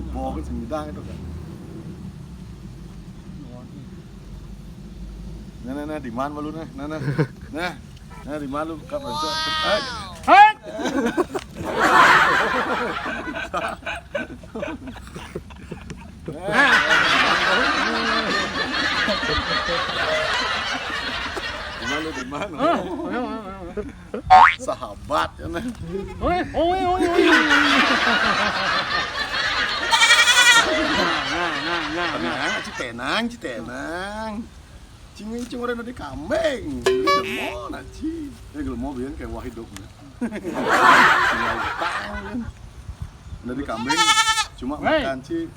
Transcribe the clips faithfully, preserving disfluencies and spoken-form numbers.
Bô kan sing nyidang itu kan. Nah, nah, nah, di mana lu, nah? Nah, nah. Nah, nah, di mana lu? Kapan, Cok? Eh. Hei! Di mana lu, di mana? Sahabat, ya, nah. Oi, oi, oi, oi. Nah, nah, nah, nah, nah. Tenang, Ci, tenang, Ci, tenang. Cing, cing orang dari kambing. Gelem, nah, Ci. Ya, gelem, biar kayak wah hidup, nah. Tinggal utang, kan. Dari kambing, cuma makan, Ci.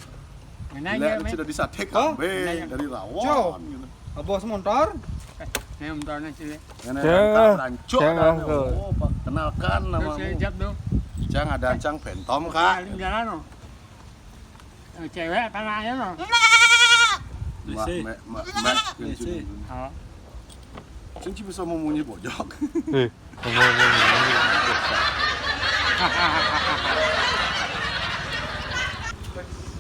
Gila, lu sudah disate kambing, dari rawon, gitu. Abos motor. Eh, ini motornya, Ci. Ini Cang, Cang, Cang, oh, Pak, kenalkan nama lu. Cang, ada Cang Phantom, Kak. Jalan, oh. Cewek apa anaknya, no? Mak, mak, mak, mak, yang sini. Oh. Cing, Ci bisa memunyi bojok. Eh, ngomong, ngomong, ngomong.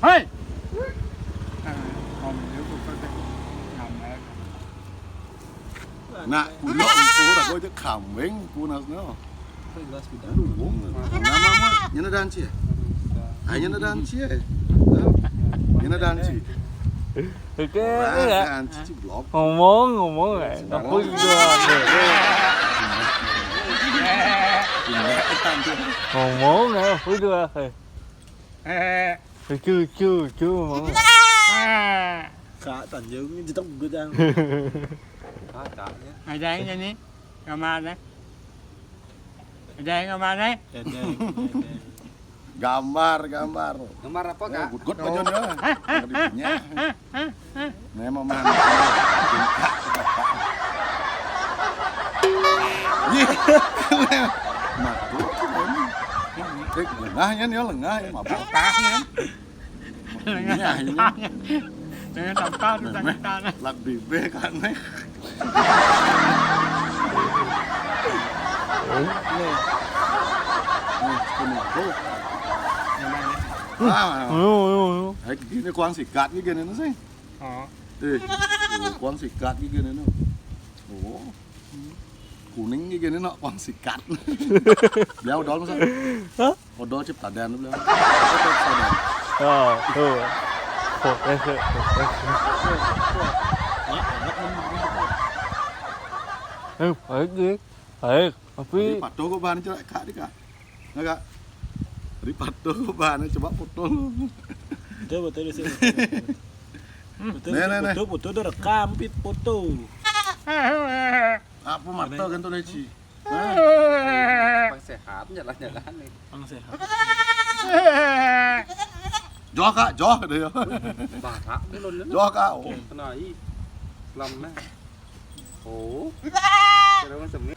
Hei! Eh, ngomong itu kok deh. Ngambek. Nah, kulo empu, aku aja kambing, punasnya. Aduh, wong. Nama mah, nyana danci ya? Ayo nyana danci ya? Nyana danci. Oke, ya. Danci, blok. Ngomong, ngomong, ya. Aku juga. Ngomong, ya, aku juga. Lucu, lucu, lucu, ngomong. Kak, tanjung, jetok gue, Cang. Kak, Cang, ya. Ada yang ini, gambarnya. Ada yang gambarnya. Ada yang, ada yang. Gambar, gambar. Gambar apa, Kak? Gut-gut aja dah. Hah? Hah? Hah? Hah? Hah? Memang mah. Iya. Mabuk. Eh, lengahnya nih, lengah ya, mabuk. Lengah ini. Lengah, ini. Lengah sampah tuh, lengah. Lak bibe kan, nih. Nih. Nih, sini. Tuh. Ah. Ayo, ayo, ayo. Eh, gini kuang sikat nih gini sih. Oh. Eh, kuang sikat nih gini nih. Oh. Kuning nih gini nak kuang sikat. Dia udah masa. Hah? Odol ciptadan lu bilang. Ciptadan. Oh, tuh. Fokus, fokus. Eh, baik deh. Baik, tapi patuh kok bahan cerak, Kak, di, Kak. Enggak, Kak. Tadi patuh kok bahan, coba foto lu. Betul, betul, betul. Betul, nih, betul, nih, betul, nih. Betul, betul, udah rekam, Pit, foto. Apa mata kan tuh, Leci? Hah? Pang sehat, jalan-jalan nih. Pang sehat. Joh, Kak, joh, gitu ya. Barak dulu, dulu. Joh, Kak, oh. Kena i. Lam, nah. Oh. Kira macam ni.